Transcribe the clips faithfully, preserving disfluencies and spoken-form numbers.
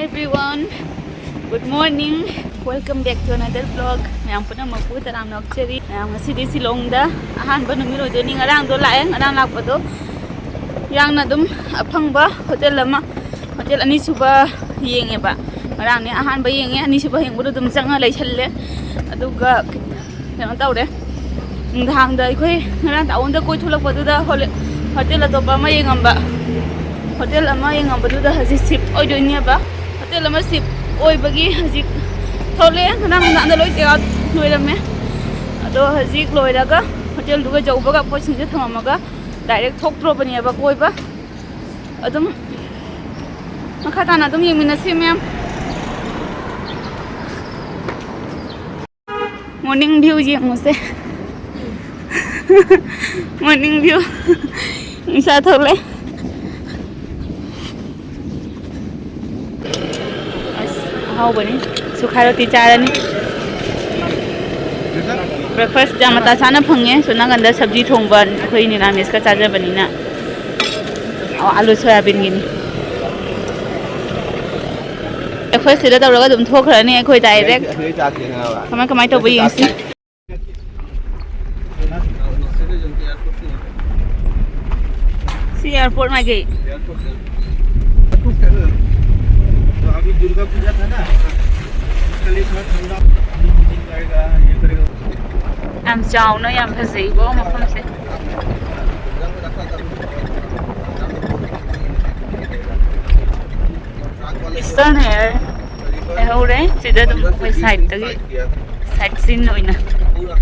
Everyone, good morning. Welcome back to another vlog. ꯃꯌꯥꯝ ꯄꯨꯝꯅꯃꯛꯄꯨ ꯇꯔꯥꯝꯅ ꯑꯣꯛꯆꯔꯤ꯫ ꯃꯌꯥꯝ, ꯉꯁꯤꯗꯤ ꯁꯤꯂꯣꯡꯗ ꯑꯍꯥꯟꯕ ꯅꯨꯃꯤꯠ ꯑꯣꯏꯗꯣꯏꯅꯤ꯫ ꯉꯔꯥꯡꯗꯣ ꯂꯥꯛꯑꯦ꯫ ꯉꯔꯥꯡ ꯂꯥꯛꯄꯗꯣ ꯏꯔꯥꯡꯅ ꯑꯗꯨꯝ ꯑꯐꯪꯕ ꯍꯣꯇꯦꯜ ꯑꯃ, ꯍꯣꯇꯦꯜ ꯑꯅꯤꯁꯨꯕ ꯌꯦꯡꯉꯦꯕ꯫ ꯉꯔꯥꯡꯅꯦ ꯑꯍꯥꯟꯕ ꯌꯦꯡꯉꯦ, ꯑꯅꯤꯁꯨꯕ ꯌꯦꯡꯕꯗꯣ ꯑꯗꯨꯝ ꯆꯪꯉ ꯂꯩꯁꯜꯂꯦ꯫ ꯑꯗꯨꯒ ꯀꯩꯅꯣ ꯇꯧꯔꯦ, ꯅꯨꯡꯗꯥꯡꯗ ꯑꯩꯈꯣꯏ ꯉꯔꯥꯡ ꯇꯥꯎꯟꯗ ꯀꯣꯏꯊꯣꯛꯂꯛꯄꯗꯨꯗ ꯍꯣꯂꯦ-, ꯍꯣꯇꯦꯜ ꯑꯇꯣꯞꯄ ꯑꯃ ꯌꯦꯡꯉꯝꯕ꯫ ꯍꯣꯇꯦꯜ ꯑꯃ ꯌꯦꯡꯉꯝꯕꯗꯨꯗ ꯍꯧꯖꯤꯛ ꯁꯤꯐ ꯑꯣꯏꯗꯣꯏꯅꯦꯕ꯫ ꯍꯣꯇꯦꯜ ꯑꯃ ꯁꯤꯐ ꯑꯣꯏꯕꯒꯤ ꯍꯧꯖꯤꯛ ꯊꯣꯛꯂꯛꯑꯦ꯫ ꯉꯔꯥꯡ ꯅꯨꯡꯗꯥꯡꯗ ꯂꯣꯏ ꯆꯦꯛ ꯑꯥꯎꯠ ꯂꯣꯏꯔꯝꯃꯦ꯫ ꯑꯗꯣ ꯍꯧꯖꯤꯛ ꯂꯣꯏꯔꯒ ꯍꯣꯇꯦꯜꯗꯨꯒ ꯌꯧꯕꯒ ꯄꯣꯠꯁꯤꯡꯁꯦ ꯊꯝꯃꯝꯃꯒ ꯗꯥꯏꯔꯦꯛ ꯊꯣꯛꯇ꯭ꯔꯣꯕꯅꯦꯕ ꯀꯣꯏꯕ꯫ ꯑꯗꯨꯝ ꯃꯈꯥ ꯇꯥꯅ ꯑꯗꯨꯝ ꯌꯦꯡꯃꯤꯟꯅꯁꯤ ꯃꯌꯥꯝ꯫ ꯃꯣꯔꯅꯤꯡ ꯚ꯭ꯌꯨ ꯌꯦꯡꯉꯨꯁꯦ꯫ Morning view. ꯅꯨꯡꯁꯥ ꯊꯣꯛꯂꯛꯑꯦ꯫ ꯑꯁ, ꯑꯍꯥꯎꯕꯅꯤ꯫ ꯁꯨꯈꯥ ꯔꯣꯇꯤ ꯆꯥꯔꯅꯤ꯫ ꯕ꯭ꯔꯦꯛꯐꯥꯁ ꯌꯥꯝ ꯃꯇꯥ ꯆꯥꯅ ꯐꯪꯉꯦ꯫ ꯁꯣꯝ ꯅꯥꯀꯟꯗ ꯁꯕꯖꯤ ꯊꯣꯡꯕ ꯑꯩꯈꯣꯏ ꯅꯤꯔꯥꯃꯤꯁꯀ ꯆꯥꯖꯕꯅꯤꯅ꯫ ꯑꯣ, ꯑꯥꯂꯨ ꯁꯣꯌꯥꯕꯤꯟꯒꯤꯅꯤ꯫ ꯕ꯭ꯔꯦꯛꯐꯥꯁ ꯁꯤꯗ ꯇꯧꯔꯒ ꯑꯗꯨꯝ ꯊꯣꯛꯈ꯭ꯔꯅꯤ ꯑꯩꯈꯣꯏ ꯗꯥꯏꯔꯦꯛ꯫ ꯀꯃꯥꯏ ꯀꯃꯥꯏ ꯇꯧꯕ ꯌꯦꯡꯁꯤ꯫ ꯁꯤ ꯑꯦꯌꯥꯔꯄꯣꯔꯠ ꯃꯥꯏꯀꯩ꯫ तो अभी दुर्गा पूजा था ना, इसके लिए थोड़ा ठंडा, ये करेगा। ꯌꯥꯝ ꯆꯥꯎꯅ ꯌꯥꯝ ꯐꯖꯩꯀꯣ ꯃꯐꯝꯁꯦ꯫ ꯏꯁꯇꯔꯟ ꯍꯦꯌꯔ ꯂꯩꯍꯧꯔꯦ ꯁꯤꯗ ꯑꯗꯨꯝ ꯑꯩꯈꯣꯏ ꯁꯥꯏꯠꯇꯒꯤ꯫ ꯁꯥꯏꯠ ꯁꯤꯟ ꯑꯣꯏꯅ꯫ पूरा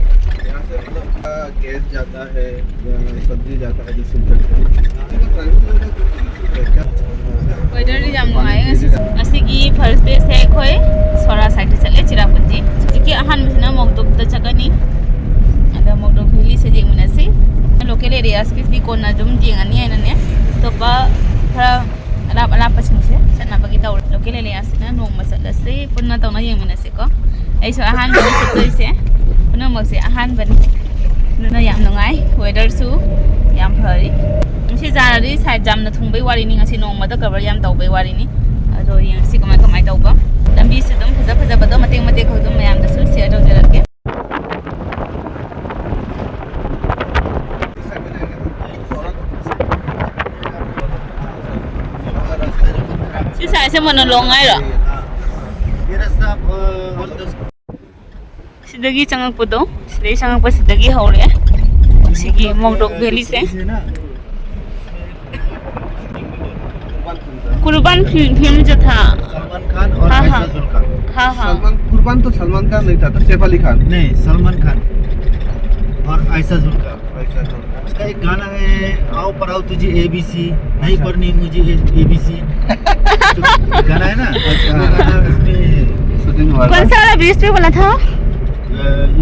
यहाँ से मतलब गैस जाता है, सब्जी जाता है, जो सिलेंडर। ꯋꯦꯗꯔꯗꯤ ꯌꯥꯝ ꯅꯨꯡꯉꯥꯏꯌꯦ ꯉꯁꯤ꯫ ꯉꯁꯤꯒꯤ ꯐꯥꯔꯁ ꯗꯦꯁꯦ ꯑꯩꯈꯣꯏ ꯁꯣꯔꯥ ꯁꯥꯏꯠꯇ ꯆꯠꯂꯦ, ꯆꯤꯔꯥꯄꯨꯟꯖꯤ꯫ ꯍꯧꯖꯤꯛꯀꯤ ꯑꯍꯥꯟꯕꯁꯤꯅ ꯃꯣꯛꯗꯣꯛꯇ ꯆꯠꯀꯅꯤ꯫ ꯑꯗ ꯃꯣꯛꯗꯣꯛ ꯚꯦꯂꯤꯁꯦ ꯌꯦꯡꯃꯤꯟꯅꯁꯤ꯫ ꯂꯣꯀꯦꯜ ꯑꯦꯔꯤꯌꯥꯁꯀꯤꯗꯤ ꯀꯣꯟꯅ ꯑꯗꯨꯝ ꯌꯦꯡꯉꯅꯤ ꯍꯥꯏꯅꯅꯦ꯫ ꯑꯇꯣꯞꯄ ꯈꯔ ꯑꯔꯥꯞ ꯑꯔꯥꯞꯄꯁꯤꯡꯁꯦ ꯆꯠꯅꯕꯒꯤ ꯇꯧꯔꯦ꯫ ꯂꯣꯀꯦꯜ ꯑꯦꯔꯤꯌꯥꯁꯤꯅ ꯅꯣꯡꯃ ꯆꯠꯂꯁꯤ, ꯄꯨꯟꯅ ꯇꯧꯅ ꯌꯦꯡꯃꯤꯟꯅꯁꯤꯀꯣ꯫ ꯑꯩꯁꯨ ꯑꯍꯥꯟꯕꯅꯤ ꯆꯠꯇꯣꯏꯁꯦ꯫ ꯄꯨꯝꯅꯃꯛꯁꯦ ꯑꯍꯥꯟꯕꯅꯤ꯫ ꯑꯗꯨꯅ ꯌꯥꯝ ꯅꯨꯡꯉꯥꯏ꯫ ꯋꯦꯗꯔꯁꯨ ꯌꯥꯝ ꯐꯔꯤ꯫ ꯉꯁꯤ ꯖꯥꯔꯗꯤ ꯁꯥꯏꯠ ꯌꯥꯝꯅ ꯊꯨꯡꯕꯩ ꯋꯥꯔꯤꯅꯤ꯫ ꯉꯁꯤ ꯅꯣꯡꯃꯗ ꯀꯕꯔ ꯌꯥꯝ ꯇꯧꯕꯩ ꯋꯥꯔꯤꯅꯤ꯫ ꯑꯗꯨ ꯑꯗꯣ ꯌꯦꯡꯁꯤ ꯀꯃꯥꯏ ꯀꯃꯥꯏ ꯇꯧꯕ꯫ ꯂꯝꯕꯤꯁꯨ ꯑꯗꯨꯝ ꯐꯖ ꯐꯖꯕꯗꯣ ꯃꯇꯦꯛ ꯃꯇꯦꯛ ꯑꯗꯨꯝ ꯃꯌꯥꯝꯗ ꯁꯨꯝ ꯁꯤꯌꯔ ꯇꯧꯖꯔꯛꯀꯦ꯫ ꯁꯤ ꯁꯥꯏꯁꯦ ꯃꯣꯅꯣꯂꯣꯡ ꯍꯥꯏꯔꯣ? ꯁꯤꯗꯒꯤ ꯆꯪꯉꯛꯄꯗꯣ, ꯁꯤꯗꯒꯤ ꯆꯪꯉꯛꯄ ꯁꯤꯗꯒꯤ ꯍꯧꯔꯦ ꯁꯤꯒꯤ ꯃꯣꯡꯗꯣꯛ ꯚꯦꯂꯤꯁꯦ꯫ कुर्बान फिल्म, फिल्म जो था। सलमान खान और हाँ, आयशा हाँ। जुल्का। हाँ, हाँ। सलमान, कुर्बान तो सलमान खान नहीं था, तो सैफ अली खान। नहीं, सलमान खान और आयशा जुल्का। आयशा जुल्का। उसका एक गाना है, आओ पढ़ाओ तुझे एबीसी, नहीं पढ़नी मुझे एबीसी। गाना है ना? अच्छा। वो गाना उसमें शूटिंग हुआ था। कौन सा वाला ब्रिज पे बोला था?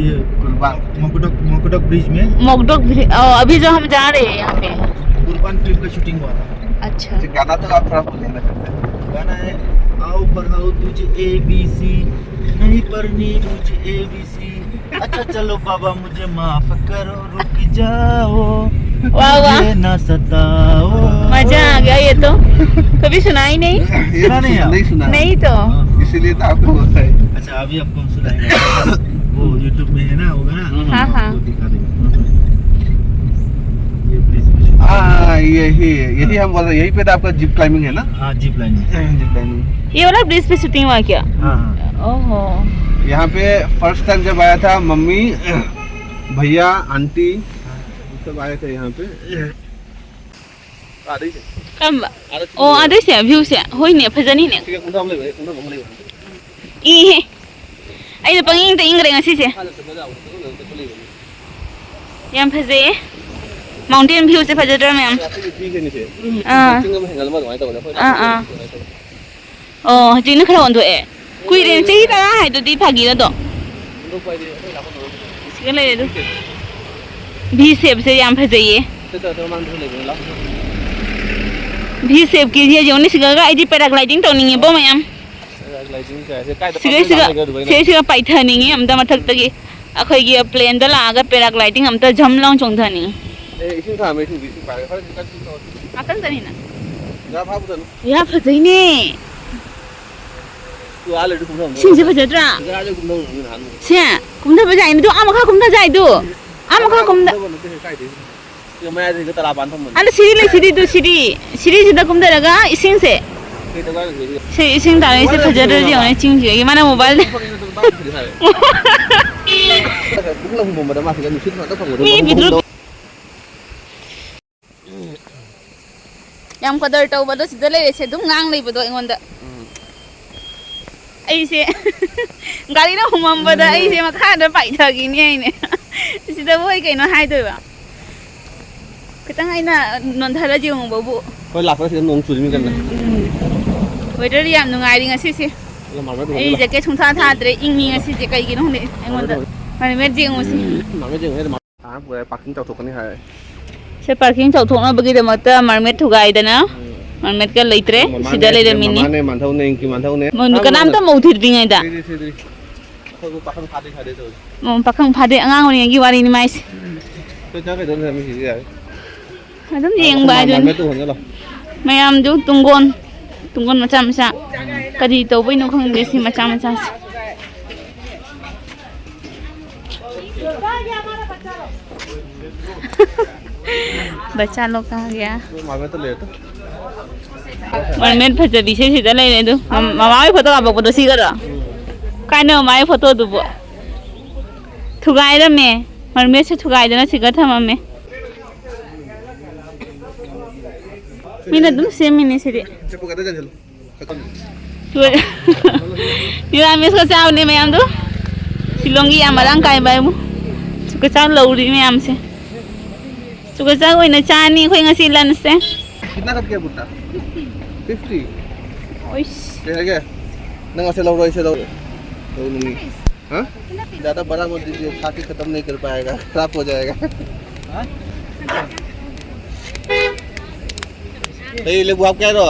ये कुर्बान। मोकटोक, मोकटोक ब्रिज में। मोकटोक ब्रिज, अभी जो हम जा रहे हैं यहाँ पे। कुर्बान फिल्म का शूटिंग हुआ था। अच्छा। अच्छा, गाना तो आप थोड़ा बोलेंगे फिर से। गाना है, आओ पढ़ाओ तुझे एबीसी, नहीं पढ़नी मुझे एबीसी। अच्छा चलो बाबा मुझे माफ करो, रुक जाओ। वाह, वाह। मुझे ना सताओ। मजा आ गया ये तो। कभी सुना ही नहीं। ये सुना नहीं आप? नहीं सुना। नहीं तो। हाँ। इसीलिए तो आपको होता है। अच्छा, अभी आपको हम सुनाएंगे। वो YouTube में है ना, होगा ना? हाँ, हाँ। आपको दिखा देंगे। ये ब्रिज पे। हाँ, यही, यही हम बोल रहे हैं। यहीं पे तो आपका जिप क्लाइंबिंग है ना? हाँ, जिप लाइन। Zip lining. ये वाला ब्रिज पे शूटिंग हुआ क्या? हाँ, हाँ। ओहो। यहाँ पे फर्स्ट टाइम जब आया था, मम्मी, भैया, आंटी, सब आए थे यहाँ पे। ꯑꯥꯗꯩꯁꯦ꯫ ꯀꯔꯝꯕ? ꯑꯥꯗ ꯑꯣ, ꯑꯥꯗꯩꯁꯦ, ꯚ꯭ꯌꯨꯁꯦ꯫ ꯍꯣꯏꯅꯦ, ꯐꯖꯅꯤꯅꯦ꯫ ꯁꯤꯒ ꯀꯨꯝꯊꯕ ꯂꯩꯕꯅꯦ, ꯀꯨꯝꯊꯕ ꯑꯃ ꯂꯩꯕꯅꯦ꯫ ꯏꯍꯦ꯫ ꯑꯩꯅ ꯄꯪꯌꯦꯡꯗ ꯌꯦꯡꯈ꯭ꯔꯦ ꯉꯁꯤꯁꯦ꯫ ꯍꯥꯟꯅ ꯆꯠꯄ ꯌꯥꯕꯗꯣ ꯆꯠꯄ ꯂꯩꯕꯅꯦ꯫ ꯌꯥꯝ ꯐꯖꯩꯌꯦ꯫ ꯃꯥꯎꯟꯇꯦꯟ ꯚ꯭ꯌꯨꯁꯦ ꯐꯖꯗ꯭ꯔꯥ ꯃꯌꯥꯝ? ꯑꯩꯈꯣꯏꯒꯤ ꯄꯤꯒꯅꯤꯁꯦ꯫ ꯑꯥ꯫ ꯆꯤꯡ ꯑꯃ ꯍꯦꯟꯒꯠꯂꯝꯕ ꯑꯗꯨꯃꯥꯏꯅ ꯇꯧꯕꯅꯦ꯫ ꯑꯩꯈꯣꯏ ꯑꯥ, ꯑꯥ꯫ ꯑꯣ, ꯍꯧꯖꯤꯛꯅ ꯈꯔ ꯑꯣꯟꯊꯣꯛꯑꯦ꯫ ꯀꯨꯏꯔꯦ, ꯆꯍꯤ ꯇꯔꯥ ꯍꯥꯏꯗꯨꯗꯤ ꯐꯥꯒꯤ ꯅꯠꯇ꯭ꯔꯣ? ꯁꯤꯒ ꯂꯩꯔꯦ ꯑꯗꯨ꯫ ꯚꯤ ꯁꯦꯞꯁꯦ ꯌꯥꯝ ꯐꯖꯩꯌꯦ꯫ ꯚꯤ ꯁꯦꯞꯀꯤꯁꯦ ꯌꯦꯡꯉꯨꯅꯦ, ꯁꯤꯒꯒ ꯑꯩꯗꯤ ꯄꯦꯔꯥꯒ꯭ꯂꯥꯏꯗꯤꯡ ꯇꯧꯅꯤꯡꯉꯤꯕꯣ ꯃꯌꯥꯝ꯫ ꯁꯤꯒ, ꯁꯤꯒ, ꯁꯤꯒ, ꯁꯤꯒ ꯄꯥꯏꯊꯅꯤꯡꯉꯤ ꯑꯝꯇ ꯃꯊꯛꯇꯒꯤ꯫ ꯑꯩꯈꯣꯏꯒꯤ ꯄ꯭ꯂꯦꯟꯗ ꯂꯥꯛꯑꯒ ꯄꯦꯔꯥꯒ꯭ꯂꯥꯏꯗꯤꯡ ꯑꯝꯇ ꯖꯝ ꯂꯥꯎ ꯆꯣꯡꯊꯅꯤꯡꯉꯤ꯫ ꯑꯦ, ꯏꯁꯤꯡ ꯊꯥꯔꯝꯃꯦ, ꯏꯁꯤꯡꯗꯤ ꯏꯁꯤꯡ ꯄꯥꯏꯔꯦ꯫ ꯈꯔꯗꯤ ꯀꯟꯅ ꯆꯤꯡꯊꯧ꯫ ꯉꯥꯛꯇꯪ ꯆꯠꯅꯤꯅ꯫ ꯌꯥ, ꯐꯖꯩꯅꯦ꯫ ꯏꯁꯤꯡꯁꯦ ꯐꯖꯗ꯭ꯔꯥ? ꯁꯦ, ꯀꯨꯝꯊꯕ ꯌꯥꯏ, ꯃꯗꯨ ꯑꯥ ꯃꯈꯥ ꯀꯨꯝꯊ ꯌꯥꯏꯗꯨ꯫ ꯑꯥ ꯃꯈꯥ ꯀꯨꯝꯊ-, ꯀꯨꯝꯊꯕ ꯅꯠꯇꯦ, ꯀꯥꯏꯗꯩ? ꯁꯤꯗ ꯃꯌꯥꯏꯗ ꯍꯦꯛꯇ ꯇꯔꯥ ꯄꯥꯟ ꯊꯝꯕꯅꯤ꯫ ꯑꯗ ꯁꯤꯔꯤ ꯂꯩ, ꯁꯤꯔꯤꯗꯨ, ꯁꯤꯔꯤ꯫ ꯁꯤꯔꯤꯁꯤꯗ ꯀꯨꯝꯊꯔꯒ ꯏꯁꯤꯡꯁꯦ꯫ ꯀꯩꯗꯧ ꯍꯥꯏꯅꯣ ꯁꯤꯗꯤ? ꯁꯤ ꯏꯁꯤꯡ ꯇꯥꯔꯛꯏꯁꯦ ꯐꯖꯗ꯭ꯔꯗꯤ ꯌꯦꯡꯉꯨꯅꯦ, ꯆꯤꯡꯁꯤꯗꯒꯤ꯫ ꯃꯥꯅ mobile ꯗ꯫ ꯐꯪꯉꯤ ꯅꯠꯇ꯭ꯔꯣ? ꯕꯥꯞ ꯐꯪꯗꯦ ꯍꯥꯏꯕ꯫ ꯕꯨꯛꯅ ꯍꯨꯝꯕꯝꯕꯗ ꯃꯥ ꯁꯤꯗ ꯅꯨꯡꯁꯤꯠ ꯉꯥꯛꯇ ꯐꯪꯕꯗꯣ꯫ ꯃꯤ ꯃꯔꯨꯝ ꯄꯤꯗ꯭ꯔꯣ? ꯍꯨꯝꯕꯝꯗ꯫ ꯌꯥꯝ ꯀꯗꯔ ꯇꯧꯕꯗꯣ ꯁꯤꯗ ꯂꯩꯔꯦ, ꯁꯦ ꯑꯗꯨꯝ ꯉꯥꯡ ꯂꯩꯕꯗꯣ ꯑꯩꯉꯣꯟꯗ꯫ ꯎꯝ꯫ ꯑꯩꯁꯦ ꯒꯥꯔꯤꯅ ꯍꯨꯝꯃꯝꯕꯗ ꯑꯩꯁꯦ ꯃꯈꯥꯗ ꯄꯥꯏꯊꯈꯤꯅꯤ ꯍꯥꯏꯅꯦ꯫ ꯁꯤꯗꯕꯨ ꯑꯩ ꯀꯩꯅꯣ ꯍꯥꯏꯗꯣꯏꯕ? ꯈꯤꯇꯪ ꯑꯩꯅ ꯅꯣꯟꯊꯔ ꯌꯦꯡꯉꯨꯕꯕꯨ꯫ ꯑꯩꯈꯣꯏ ꯂꯥꯛꯄꯗ ꯁꯤꯗ ꯅꯣꯡ ꯆꯨꯔꯤ ꯃꯤ ꯀꯟꯅ꯫ ꯎꯝ꯫ Weather ꯗꯤ ꯌꯥꯝ ꯅꯨꯡꯉꯥꯏꯔꯤ ꯉꯁꯤꯁꯦ꯫ ꯑꯗꯣ ꯃꯥꯔꯃꯦꯠ ꯑꯩ ꯍꯣꯡꯉꯤꯔꯣ? Jacket ꯁꯨꯡꯊꯥ ꯊꯥꯗ꯭ꯔꯦ, ꯏꯪꯉꯤ ꯉꯁꯤꯁꯦ ꯀꯩꯒꯤꯅꯣ ꯈꯪꯗꯦ ꯑꯩꯉꯣꯟꯗ꯫ ꯃꯥꯔꯃꯦꯠ ꯍꯣꯡꯉꯤ꯫ ꯃꯥꯔꯃꯦꯠ ꯌꯦꯡꯉꯨꯁꯤ꯫ ꯃꯥꯔꯃꯦꯠ ꯌꯦꯡꯉꯨꯁꯦ꯫ ꯑꯍꯥꯟꯕ parking ꯇꯧꯊꯣꯛꯀꯅꯤ ꯍꯥꯏ꯫ ꯁꯦ parking ꯇꯧꯊꯣꯛꯅꯕꯒꯤꯗꯃꯛꯇ ꯃꯥꯔꯃꯦꯠ ꯊꯨꯒꯥꯏꯗꯅ ꯎꯝ꯫ ꯃꯥꯔꯃꯦꯠꯀ ꯂꯩꯇ꯭ꯔꯦ, ꯃꯃꯥꯅꯦ, ꯁꯤꯗ ꯂꯩꯔꯝꯃꯤꯅꯤ꯫ ꯃꯃꯥꯅꯦ ꯃꯥꯟꯊꯧꯅꯦ, ꯏꯪꯀꯤ ꯃꯥꯟꯊꯧꯅꯦ꯫ ꯃꯣꯏ ꯀꯅꯥꯝꯇ ꯃꯧ ꯊꯤꯗ꯭ꯔꯤꯉꯩꯗ꯫ ꯊꯤꯗ꯭ꯔꯤ, ꯊꯤꯗ꯭ꯔꯤ꯫ ꯑꯩꯈꯣꯏꯕꯨ ꯄꯥꯈꯪ ꯐꯥꯗꯦ, ꯐꯥꯗꯦ ꯇꯧꯔꯤ꯫ ꯑꯣ, ꯄꯥꯈꯪ ꯐꯥꯗꯦ, ꯑꯉꯥꯡ ꯑꯣꯏꯔꯤꯉꯩꯒꯤ ꯋꯥꯔꯤꯅꯤ ꯃꯥꯏꯁꯦ꯫ ꯑꯩꯈꯣꯏ ꯆꯥꯛ ꯀꯩꯗꯧꯅꯤ ꯍꯥꯏꯕ ꯃꯤꯁꯤꯗꯤ ꯌꯥꯔꯦ꯫ ꯑꯗꯨꯝ ꯑꯥ, ꯌꯦꯡꯕ ꯑꯩꯈꯣꯏ ꯍꯥꯏꯗꯨꯅꯤ꯫ ꯃꯥꯔꯃꯦꯠꯇꯨ ꯍꯣꯟꯖꯜꯂꯣ꯫ ꯃꯌꯥꯝꯗꯨ ꯇꯨꯡꯒꯣꯟ, ꯇꯨꯡꯒꯣꯟ ꯃꯆꯥ ꯃꯆꯥ꯫ ꯀꯔꯤ ꯇꯧꯕꯩꯅꯣ ꯈꯪꯗꯦ ꯁꯤ ꯃꯆꯥ ꯃꯆꯥꯁꯦ꯫ बच्चा लोग कहाँ गया? ꯃꯥꯔꯃꯦꯠꯇ ꯂꯩꯔꯦ꯫ ꯃꯥꯔꯃꯦꯠ ꯐꯖꯕꯤꯁꯦ ꯁꯤꯗ ꯂꯩꯔꯦ ꯑꯗꯨ꯫ ꯃꯝ-, ꯃꯃꯥ ꯍꯣꯏ photo ꯀꯥꯞꯄꯛꯄꯗꯣ ꯁꯤꯒꯔꯣ? ꯀꯥꯏꯅ ꯃꯃꯥ ꯍꯣꯏ photo ꯗꯨꯕꯨ? ꯊꯨꯒꯥꯏꯔꯝꯃꯦ꯫ ꯃꯥꯔꯃꯦꯠꯁꯦ ꯊꯨꯒꯥꯏꯗꯅ ꯁꯤꯒ ꯊꯝꯃꯝꯃꯦ꯫ ꯃꯤꯅ ꯑꯗꯨꯝ ꯁꯦꯝꯃꯤꯅꯦ ꯁꯤꯗꯤ꯫ ꯆꯠꯄ ꯀꯥꯟꯗ ꯆꯪꯁꯤꯜꯂꯨ꯫ ꯅꯤꯔꯥꯃꯤꯁꯀ ꯆꯥꯕꯅꯦ ꯃꯌꯥꯝꯗꯣ꯫ ꯁꯤꯂꯣꯡꯒꯤ ꯌꯥꯝ ꯃꯔꯥꯡ ꯀꯥꯏꯕ ꯍꯥꯏꯕꯨ꯫ ꯆꯨꯀꯆꯥꯡ ꯂꯧꯔꯤ ꯃꯌꯥꯝꯁꯦ꯫ ꯆꯨꯀꯆꯥꯡ ꯑꯣꯏꯅ ꯆꯥꯅꯤ ꯑꯩꯈꯣꯏ ꯉꯁꯤ lunch ꯁꯦ꯫ कितना कट गया भुट्टा? Fifty? ꯑꯣꯏꯁ꯫ ꯀꯩ ꯍꯥꯏꯒꯦ? ꯅꯪ ꯑꯁꯦ ꯂꯧꯔꯣ, ꯑꯩꯁꯦ ꯂꯧꯔꯣ꯫ ꯂꯧꯅꯤꯡꯉꯤ꯫ ꯍꯥ? ज़्यादा बड़ा मत दीजिए, खा के खत्म नहीं कर पाएगा, खराब हो जाएगा। ꯑꯩ ꯂꯦꯕꯨ ꯍꯥꯞꯀꯦ ꯍꯥꯏꯔꯣ?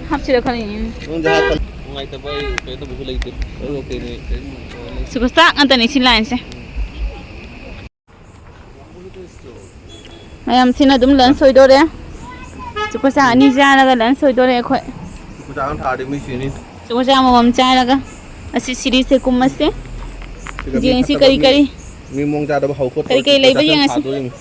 ꯍꯥꯞꯁꯤꯔ ꯈꯜꯂꯤꯅꯦ꯫ ꯅꯪ ꯖꯍꯥꯖ ꯈꯜ-, ꯅꯨꯡꯉꯥꯏꯇꯕ ꯑꯩ ꯀꯩꯅꯣ ꯇꯧꯕꯁꯨ ꯂꯩꯇꯦ꯫ ꯑꯩ okay ꯅꯦ꯫ ꯁꯨꯄꯔ ꯁ꯭ꯇꯥꯔ ꯉꯥꯛꯇꯅꯦ ꯁꯤ line ꯁꯦ꯫ ꯃꯌꯥꯝꯁꯤꯅ ꯑꯗꯨꯝ lunch ꯁꯣꯏꯗꯣꯔꯦ꯫ ꯆꯨꯀꯆꯥ ꯑꯅꯤ ꯆꯥꯔꯒ lunch ꯁꯣꯏꯗꯣꯔꯦ ꯑꯩꯈꯣꯏ꯫ ꯆꯨꯀꯆꯥ ꯑꯃ ꯊꯥꯔꯗꯤ ꯃꯤ ꯁꯤꯅꯤ꯫ ꯆꯨꯖꯥꯛ ꯑꯃꯃꯝ ꯆꯥꯔꯒ ꯑꯁꯤ ꯁꯤꯔꯤꯁꯁꯦ ꯀꯨꯝꯃꯁꯦ꯫ ꯁꯤꯗ ꯃꯤ ꯌꯦꯡꯁꯤ ꯐꯠꯇꯕ ꯀꯔꯤ ꯃꯤ, ꯀꯔꯤ ꯃꯤ ꯃꯑꯣꯡ ꯆꯥꯗꯕ ꯍꯧ ꯈꯣꯠꯇꯕ ꯀꯔꯤ ꯀꯔꯤ ꯂꯩꯕ ꯆꯨꯖꯥꯛ ꯌꯦꯡꯉꯁꯤ꯫ ꯊꯥꯗꯣꯔꯤꯕꯅꯤ꯫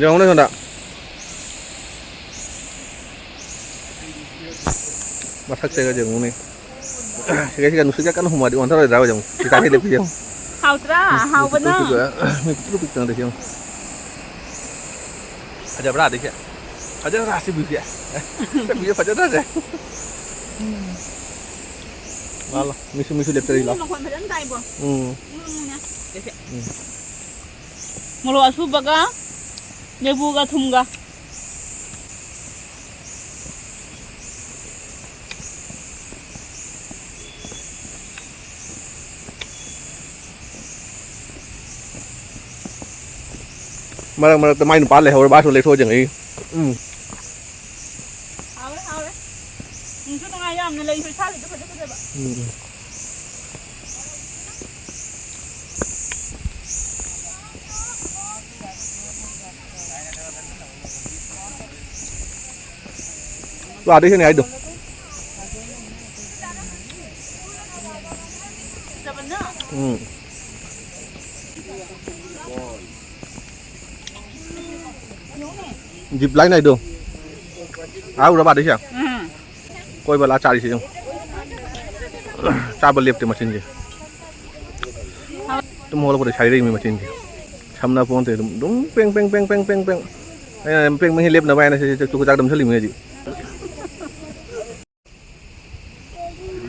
ꯌꯦꯡꯉꯨꯅꯦ ꯁꯣꯝꯗ꯫ ꯃꯁꯛꯁꯦꯒ ꯌꯦꯡꯉꯨꯅꯦ꯫ ꯁꯤꯒ, ꯁꯤꯒ ꯅꯨꯡꯁꯤꯠꯀ ꯀꯟꯅ ꯍꯨꯝꯃꯛꯑꯗꯤ ꯑꯣꯟꯊꯔꯣꯏꯗ꯭ꯔꯥ ꯌꯦꯡꯉꯨ꯫ ꯁꯤ ꯀꯥꯏꯗꯩ ꯂꯦꯞꯄꯤ ꯌꯦꯡꯉꯨ꯫ ꯍꯥꯎꯇ꯭ꯔꯥ? ꯃꯤ ꯄꯤꯛꯇ꯭ꯔꯨ ꯍꯥꯎꯕꯅ꯫ ꯄꯤꯛꯄ, ꯃꯤ ꯄꯤꯛꯇ꯭ꯔꯨ ꯄꯤꯛꯇꯅ ꯂꯩꯁꯤ ꯌꯦꯡꯉꯨ꯫ ꯐꯖꯕ꯭ꯔꯥ ꯑꯗꯩꯁꯦ? ꯐꯖꯗ꯭ꯔꯥ ꯁꯤ ꯚ꯭ꯌꯨꯁꯦ? ꯁꯤ ꯚ꯭ꯌꯨꯁꯦ ꯐꯖꯗ꯭ꯔꯥꯁꯦ? ꯂꯥꯛꯑꯣ, ꯂꯥꯛꯑꯣ꯫ ꯃꯤꯁꯨ, ꯃꯤꯁꯨ ꯂꯦꯞꯆꯔꯤ, ꯂꯥꯛꯑꯣ꯫ ꯃꯈꯣꯟ ꯐꯖꯅ ꯇꯥꯏꯕꯣ꯫ ꯎꯝ꯫ ꯎꯝ, ꯎꯝ, ꯎꯝ꯫ ꯎꯝ꯫ ꯃꯣꯔꯣꯛ ꯑꯁꯨꯕꯒ ꯂꯦꯕꯨꯒ ꯊꯨꯝꯒ꯫ ꯃꯔꯛ ꯃꯔꯛꯇ ꯃꯥꯏ ꯅꯨꯄꯥ ꯂꯩꯍꯧꯔ ꯃꯥꯁꯨ ꯂꯩꯊꯣꯛꯑ ꯌꯦꯡꯉꯛꯏ꯫ ꯎꯝ꯫ ꯍꯥꯎꯔꯦ, ꯍꯥꯎꯔꯦ꯫ ꯅꯨꯡꯁꯨ ꯅꯨꯡꯉꯥꯏ ꯌꯥꯝꯅ, ꯂꯩꯁꯨ ꯏꯁꯥꯒꯤꯁꯨ ꯐꯖ ꯐꯖꯕ꯫ ꯎꯝ, ꯎꯝ꯫ ꯇꯨ ꯑꯥꯗꯩ ꯍꯦꯟꯅ ꯍꯥꯏꯗꯣ꯫ ꯎꯝ꯫ Zip line ꯍꯥꯏꯗꯣ꯫ ꯑꯥ ꯎꯔꯕ ꯑꯥꯗꯩꯁꯦ? ꯎꯝ꯫ ꯀꯣꯏꯕ ꯂꯥꯛꯑ ꯆꯥꯔꯤꯁꯦ ꯌꯦꯡꯉꯨ꯫ ꯆꯥꯕ ꯂꯦꯞꯇꯦ ꯃꯆꯤꯟꯁꯦ꯫ ꯇꯨꯝ ꯍꯧꯒꯠꯂꯛꯄꯗ ꯁꯥꯏꯔꯛꯏꯃꯤ ꯃꯆꯤꯟꯁꯦ꯫ ꯁꯝꯅ ꯄꯣꯟꯇꯦ ꯑꯗꯨꯝ, ꯑꯗꯨꯝ ꯄꯦꯡ, ꯄꯦꯡ, ꯄꯦꯡ꯫ ꯑꯩꯅ ꯄꯦꯡ, ꯄꯦꯡ ꯍꯦꯛ ꯂꯦꯞꯅꯕ ꯍꯥꯏꯅ ꯁꯤ, ꯁꯤ ꯆꯨꯀ ꯆꯥꯛ ꯅꯝꯁꯤꯜꯂꯤꯃꯤ ꯍꯧꯖꯤꯛ꯫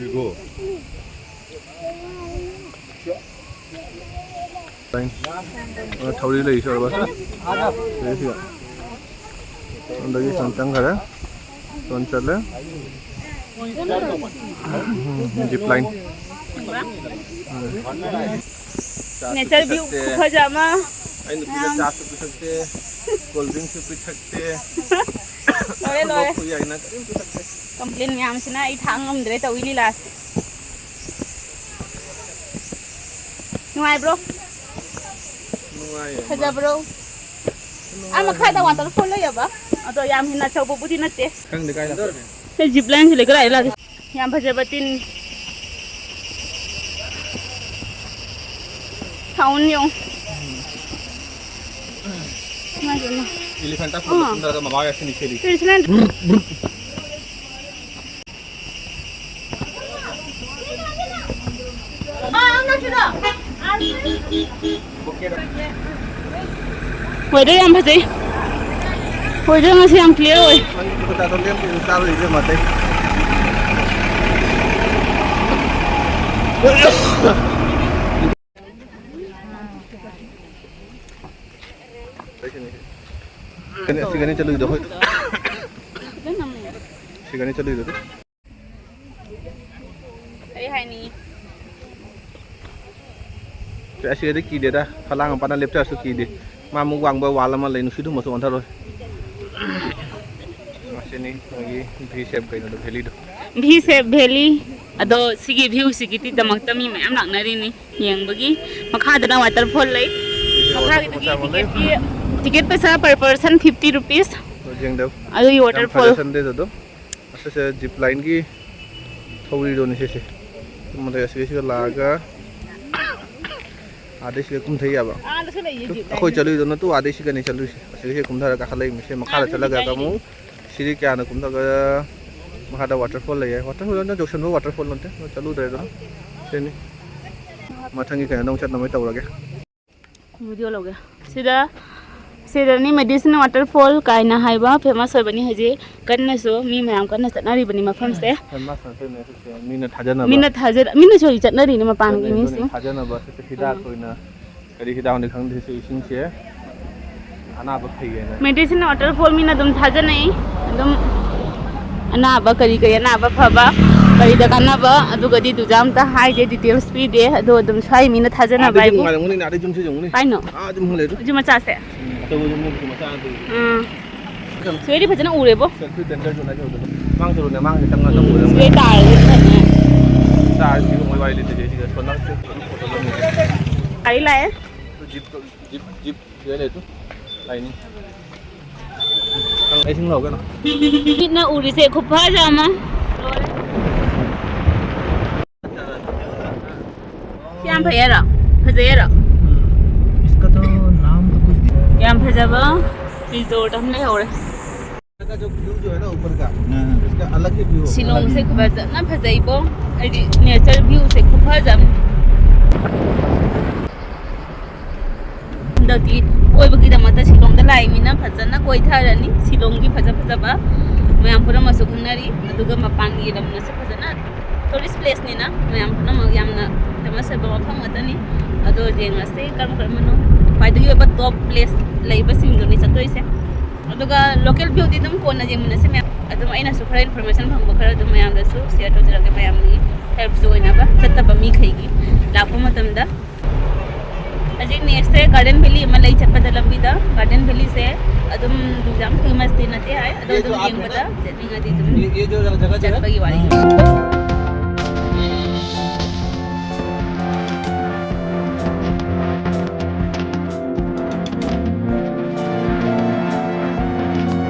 Here we go. ꯑ, ꯊꯧꯔꯤ ꯂꯩ ꯁꯤ ꯑꯣꯏꯔꯕ? ꯂꯩ ꯁꯤꯗ꯫ ꯑꯗꯒꯤ ꯁꯨꯝ ꯆꯪꯈꯔꯦ꯫ ꯁꯣꯝ ꯆꯠꯂꯦ꯫ Zip line꯫ ꯆꯥꯁꯨ ꯅꯦꯆꯔ ꯚ꯭ꯌꯨ ꯄꯤꯊꯛꯇꯦ꯫ ꯈꯨꯐꯖ ꯑꯃ꯫ ꯑꯩ ꯅꯨꯄꯤꯗ ꯃꯌꯥꯝ꯫ ꯆꯥꯁꯨ ꯄꯤꯊꯛꯇꯦ, ꯀꯣꯜ ꯗ꯭ꯔꯤꯡꯁꯨ ꯄꯤꯊꯛꯇꯦ꯫ ꯂꯣꯏꯔꯦ, ꯂꯣꯏꯔꯦ꯫ ꯂꯣꯛꯄ ꯌꯥꯏꯅ ꯀꯔꯤꯝ ꯄꯤꯊꯛꯇꯦ꯫ ꯀꯝꯄ꯭ꯂꯦꯟ ꯃꯌꯥꯝꯁꯤꯅ ꯑꯩ ꯊꯥꯡ ꯉꯝꯗ꯭ꯔꯦ ꯇꯧꯏ ꯂꯤꯂꯥꯁꯦ꯫ ꯅꯨꯡꯉꯥꯏꯕ꯭ꯔꯣ? ꯅꯨꯡꯉꯥꯏꯌꯦ꯫ ꯐꯖꯕ꯭ꯔꯣ? ꯑꯥ ꯅꯨꯡꯉꯥꯏꯌꯦ꯫ ꯃꯈꯥꯗ ꯋꯥꯇꯔꯐꯣꯜ ꯂꯩꯌꯦꯕ꯫ ꯑꯗꯣ ꯌꯥꯝ ꯍꯦꯟꯅ ꯑꯆꯧꯕꯕꯨꯗꯤ ꯅꯠꯇꯦ꯫ ꯈꯪꯗꯦ ꯀꯥꯏꯗ꯫ ꯁꯤ ꯖꯤꯞ ꯂꯥꯏꯟꯁꯤ ꯂꯩ ꯀꯗꯥꯏꯗ ꯂꯥꯛꯀꯦ? ꯌꯥꯝ ꯐꯖꯕ ꯇꯤꯟ꯫ ꯁꯥꯎꯟ ꯌꯦꯡꯉꯨ꯫ ꯏꯃꯥꯏ ꯄꯦꯝꯃ꯫ ꯏꯂꯤꯐꯦꯟꯇ ꯐꯣꯟꯗ ꯑꯥ꯫ ꯀꯨꯝꯊꯔꯒ ꯃꯃꯥꯒ ꯁꯤꯅꯤ ꯁꯤꯅꯤ꯫ ꯁꯤꯗꯤ ꯁꯤꯅ Weather ꯌꯥꯝ ꯐꯖꯩ꯫ Weather ꯉꯁꯤ ꯌꯥꯝ clear ꯑꯣꯏ꯫ ꯁꯤꯒꯅꯤ ꯆꯠꯂꯨꯏꯗꯣ ꯑꯩꯈꯣꯏ꯫ ꯁꯤꯒꯅꯤ ꯆꯠꯂꯨꯏꯗꯣ꯫ ꯀꯔꯤ ꯍꯥꯏꯅꯤꯡꯉꯤ? ꯑꯁꯤꯗꯤ ꯀꯤꯗꯦꯗ, ꯐꯂꯥꯡ ꯃꯄꯥꯟꯗ ꯂꯦꯞꯆꯔꯁꯨ ꯀꯤꯗꯦ꯫ ꯃꯥ ꯑꯃꯨꯛ ꯋꯥꯡꯕ ꯋꯥꯜ ꯑꯃ ꯂꯩ, ꯅꯨꯡꯁꯤꯠ ꯍꯨꯝꯕꯁꯨ ꯑꯣꯟꯊꯔꯣꯏ꯫ ꯑꯁꯤꯅꯤ ꯃꯣꯏꯒꯤ ꯚꯤ ꯁꯦꯞ ꯀꯩꯅꯣꯗꯣ, ꯚꯦꯂꯤꯗꯣ꯫ ꯚꯤ ꯁꯦꯞ ꯚꯦꯂꯤ꯫ ꯑꯗꯣ ꯁꯤꯒꯤ ꯚ꯭ꯌꯨꯁꯤꯒꯤꯗꯃꯛꯇ ꯃꯤ ꯃꯌꯥꯝ ꯂꯥꯛꯅꯔꯤꯅꯤ ꯌꯦꯡꯕꯒꯤ꯫ ꯃꯈꯥꯗꯅ ꯋꯥꯇꯔꯐꯣꯜ ꯂꯩ꯫ ꯁꯤꯁꯦ ꯃꯈꯥꯒꯤꯗꯨꯒꯤ ꯋꯥꯇꯔꯐꯣꯜ ꯑꯃ ꯂꯩ꯫ ꯇꯤꯀꯦꯠꯀꯤ, ꯇꯤꯀꯦꯠ ꯄꯩꯁꯥ per person fifty rupees꯫ ꯑꯗꯨ ꯌꯦꯡꯗꯕ꯫ ꯑꯗꯨꯒꯤ ꯌꯥꯝ ꯋꯥꯇꯔꯐꯣꯜ꯫ ꯐꯖꯁꯟꯗꯦ ꯑꯗꯨꯝ꯫ ꯑꯁꯤꯁꯦ ꯖꯤꯞ ꯂꯥꯏꯟꯒꯤ ꯊꯧꯔꯤꯗꯨꯅꯤ ꯁꯤꯁꯦ꯫ ꯃꯊꯛ ꯑꯁꯤꯒ ꯁꯤꯒ ꯂꯥꯛꯑꯒ ꯑꯥꯗꯩ ꯁꯤꯒ ꯀꯨꯝꯊꯩ ꯌꯥꯕ꯫ ꯑꯥꯗꯁꯨ ꯂꯩꯌꯦ ꯖꯤꯞ ꯑꯩꯈꯣꯏ ꯂꯥꯏꯟ꯫ ꯆꯠꯂꯨꯏꯗꯨ ꯅꯠꯇ꯭ꯔꯣ? ꯑꯥꯗꯩ ꯁꯤꯒꯅꯤ ꯆꯠꯂꯨꯏꯁꯦ꯫ ꯑꯁꯤꯒ ꯁꯤꯒ ꯀꯨꯝꯊꯔꯒ ꯀꯥꯈꯠꯂꯛꯏ ꯃꯤꯁꯦ꯫ ꯃꯈꯥꯗ ꯑꯥꯗꯁꯨ ꯆꯠꯂꯒ ꯖꯤꯞ ꯂꯥꯏꯟ ꯑꯃꯨꯛ ꯂꯩꯌꯦ꯫ ꯁꯤꯗꯤ ꯀꯌꯥꯅ ꯀꯨꯝꯊꯔꯒ ꯃꯈꯥꯗ ꯋꯥꯇꯔꯐꯣꯜ ꯂꯩꯌꯦ꯫ ꯋꯥꯇꯔꯐꯣꯜ ꯅꯠꯇꯦ, ꯌꯥꯎꯁꯟꯕ ꯋꯥꯇꯔꯐꯣꯜ ꯅꯠꯇꯦ꯫ ꯆꯠꯂꯨꯗ꯭ꯔꯦ ꯑꯗꯨꯝ꯫ ꯁꯤꯅꯤ꯫ ꯃꯊꯪꯒꯤ ꯀꯩꯅꯣꯗ ꯑꯃꯨꯛ ꯆꯠꯅꯕ ꯇꯧꯔꯒꯦ꯫ ꯚꯤꯗꯤꯑꯣ ꯂꯧꯒꯦ꯫ ꯁꯤꯗ, ꯁꯤꯗꯅꯤ Medicine Waterfall ꯀꯥꯏꯅ ꯍꯥꯏꯕ famous ꯑꯣꯏꯕꯅꯤ ꯍꯧꯖꯤꯛ꯫ ꯀꯟꯅꯁꯨ ꯃꯤ ꯃꯌꯥꯝ ꯀꯟꯅ ꯆꯠꯅꯔꯤꯕꯅꯤ ꯃꯐꯝꯁꯦ꯫ Famous ꯅꯠꯇꯦꯅꯦ ꯁꯤꯁꯦ, ꯃꯤꯅ ꯊꯥꯖꯅꯕ꯫ ꯃꯤꯅ ꯊꯥꯖ-, ꯃꯤꯅꯁꯨ ꯍꯧꯖꯤꯛ ꯆꯠꯅꯔꯤꯅꯦ ꯃꯄꯥꯟꯒꯤ ꯑꯗꯨꯅꯦ, ꯑꯗꯨꯅꯦ, ꯃꯤꯁꯤꯡ꯫ ꯊꯥꯖꯅꯕ ꯁꯤꯁꯦ ꯍꯤꯗꯥꯛ ꯑꯣꯏꯅ ꯀꯔꯤ ꯍꯤꯗꯥꯛꯅꯣ ꯈꯪꯗꯦ ꯁꯤ ꯏꯁꯤꯡꯁꯦ ꯑꯅꯥꯕ ꯐꯩꯌꯦꯅ꯫ Medicine Waterfall ꯃꯤꯅ ꯑꯗꯨꯝ ꯊꯥꯖꯅꯩ꯫ ꯑꯗꯨꯝ ꯑꯅꯥꯕ ꯀꯔꯤ ꯀꯔꯤ ꯑꯅꯥꯕ ꯐꯕ, ꯀꯔꯤꯗ ꯀꯥꯟꯅꯕ, ꯑꯗꯨꯒꯗꯤ ꯗꯨꯖꯥ ꯑꯝꯇ ꯍꯥꯏꯗꯦ, ꯗꯤꯇꯦꯜꯁ ꯄꯤꯗꯦ꯫ ꯑꯗꯣ ꯑꯗꯨꯝ ꯁ꯭ꯋꯥꯏ ꯃꯤꯅ ꯊꯥꯖꯅꯕ ꯑꯥꯗꯁꯨ ꯍꯥꯏꯕꯨ꯫ ꯅꯨꯡꯉꯥꯏꯔꯝꯒꯅꯤꯅꯦ, ꯑꯥꯗꯩ ꯌꯨꯝꯁꯨ ꯌꯦꯡꯉꯨꯅꯦ꯫ ꯀꯥꯏꯅꯣ? ꯑꯥ ꯑꯗꯨꯝ ꯂꯩꯗꯣ꯫ ꯌꯨꯝ ꯃꯆꯥꯁꯦ꯫ ꯎꯝ, ꯑꯆꯧꯕ ꯌꯨꯝ ꯅꯠꯇꯦ, ꯃꯆꯥ ꯅꯠꯇꯦ꯫ ꯎꯝ꯫ ꯁꯤꯗꯩꯗꯤ ꯐꯖꯅ ꯎꯔꯦꯕꯣ꯫ ꯁꯦꯜꯐꯤ ꯗꯦꯟꯖꯔ ꯖꯣꯟ ꯍꯥꯏꯗꯣ ꯑꯗꯨꯗ꯫ ꯃꯥꯡ ꯆꯠꯂꯨꯅꯦ, ꯃꯥꯡꯁꯦ ꯆꯪꯉ ꯎꯝ, ꯇꯧꯕꯗ꯫ ꯁꯤꯗꯩ ꯇꯥꯔꯗꯤ ꯐꯅꯤ꯫ ꯆꯥꯔꯗꯤ ꯃꯣꯏ ꯋꯥꯔꯤ ꯂꯩꯇꯦ, ꯁꯤꯗ ꯁꯣꯟ ꯂꯥꯡꯁꯦ꯫ ꯒꯥꯔꯤ ꯂꯥꯛꯑꯦ꯫ ꯖꯤꯞ, ꯖꯤꯞ, ꯖꯤꯞ ꯁꯤꯗ ꯂꯩ ꯑꯗꯨ꯫ ꯂꯥꯏꯅꯤ꯫ ꯅꯪ ꯏꯁꯤꯡ ꯂꯧ ꯀꯩꯅꯣ꯫ ꯃꯤꯠꯅ ꯎꯔꯤꯁꯦ ꯈꯨꯐꯖ ꯑꯃ꯫ ꯌꯥꯝ ꯐꯩ ꯍꯥꯏꯔꯣ? ꯐꯖꯩ ꯍꯥꯏꯔꯣ? इसका तो नाम तो कुछ दिया। ꯌꯥꯝ ꯐꯖꯕ ꯔꯤꯖꯣꯔꯠ ꯑꯃ ꯂꯩꯍꯧꯔꯦ꯫ का जो व्यू जो है ना ऊपर का, हाँ। इसका अलग ही व्यू है, ꯁꯤꯂꯣꯡꯁꯦ अलग ही। ꯐꯖꯅ ꯐꯖꯩꯕꯣ꯫ ꯍꯥꯏꯗꯤ ꯅꯦꯆꯔ ꯚ꯭ꯌꯨꯁꯦ ꯈꯨꯐꯖ ꯑꯃ꯫ ꯍꯟꯗꯛꯇꯤ ꯀꯣꯏꯕꯒꯤꯗꯃꯛꯇ ꯁꯤꯂꯣꯡꯗ ꯂꯥꯛꯏ ꯃꯤꯅ ꯐꯖꯅ ꯀꯣꯏꯊꯔꯅꯤ꯫ ꯁꯤꯂꯣꯡꯒꯤ ꯐꯖ ꯐꯖꯕ ꯃꯌꯥꯝ ꯄꯨꯝꯅꯃꯛꯁꯨ ꯈꯪꯅꯔꯤ꯫ ꯑꯗꯨꯒ ꯃꯄꯥꯟꯒꯤ ꯂꯝꯅꯁꯨ ꯐꯖꯅ ꯇꯨꯔꯤꯁ ꯄ꯭ꯂꯦꯁꯅꯤꯅ ꯃꯌꯥꯝ ꯄꯨꯝꯅꯃꯛ ꯌꯥꯝꯅ ꯐꯦꯃꯁ ꯑꯣꯏꯕ ꯃꯐꯝ ꯉꯥꯛꯇꯅꯤ꯫ ꯑꯗꯣ ꯌꯦꯡꯉꯁꯤ ꯀꯔꯝ ꯀꯔꯝꯕꯅꯣ ꯈ꯭ꯋꯥꯏꯗꯒꯤ ꯑꯣꯏꯕ ꯇꯣꯞ ꯄ꯭ꯂꯦꯁ ꯂꯩꯕꯁꯤꯡꯗꯨꯅꯤ ꯆꯠꯇꯣꯏꯁꯦ꯫ ꯑꯗꯨꯒ ꯂꯣꯀꯦꯜ ꯚ꯭ꯌꯨꯗꯤ ꯑꯗꯨꯝ ꯀꯣꯟꯅ ꯌꯦꯡꯃꯤꯟꯅꯁꯤ ꯃꯌꯥꯝ꯫ ꯑꯗꯨꯝ ꯑꯩꯅꯁꯨ ꯈꯔ ꯏꯟꯐꯣꯔꯃꯦꯁꯟ ꯐꯪꯕ ꯈꯔ ꯑꯗꯨꯝ ꯃꯌꯥꯝꯗꯁꯨ ꯁꯤꯌꯔ ꯇꯧꯖꯔꯛꯀꯦ, ꯃꯌꯥꯝꯒꯤ ꯍꯦꯜꯞꯁꯨ ꯑꯣꯏꯅꯕ, ꯆꯠꯇꯕ ꯃꯤꯈꯩꯒꯤ ꯂꯥꯛꯄ ꯃꯇꯝꯗ꯫ ꯍꯧꯖꯤꯛ ꯅꯦꯛꯁꯁꯦ ꯒꯥꯔꯗꯦꯟ ꯚꯦꯂꯤ ꯑꯃ ꯂꯩ ꯆꯠꯄꯗ ꯂꯝꯕꯤꯗ꯫ ꯒꯥꯔꯗꯦꯟ ꯚꯦꯂꯤꯁꯦ ꯑꯗꯨꯝ ꯌꯥꯝ ꯐꯦꯃꯁꯇꯤ ꯅꯠꯇꯦ ꯍꯥꯏ, ꯑꯗꯣ ये ꯑꯗꯨꯝ जो आप है ꯌꯦꯡꯕꯗ ना, ꯆꯠꯅꯤꯡꯉꯗꯤ ꯑꯗꯨꯝ ये, ये जो जगह जो है, ꯆꯠꯄꯒꯤ ꯋꯥꯔꯤ꯫ हाँ।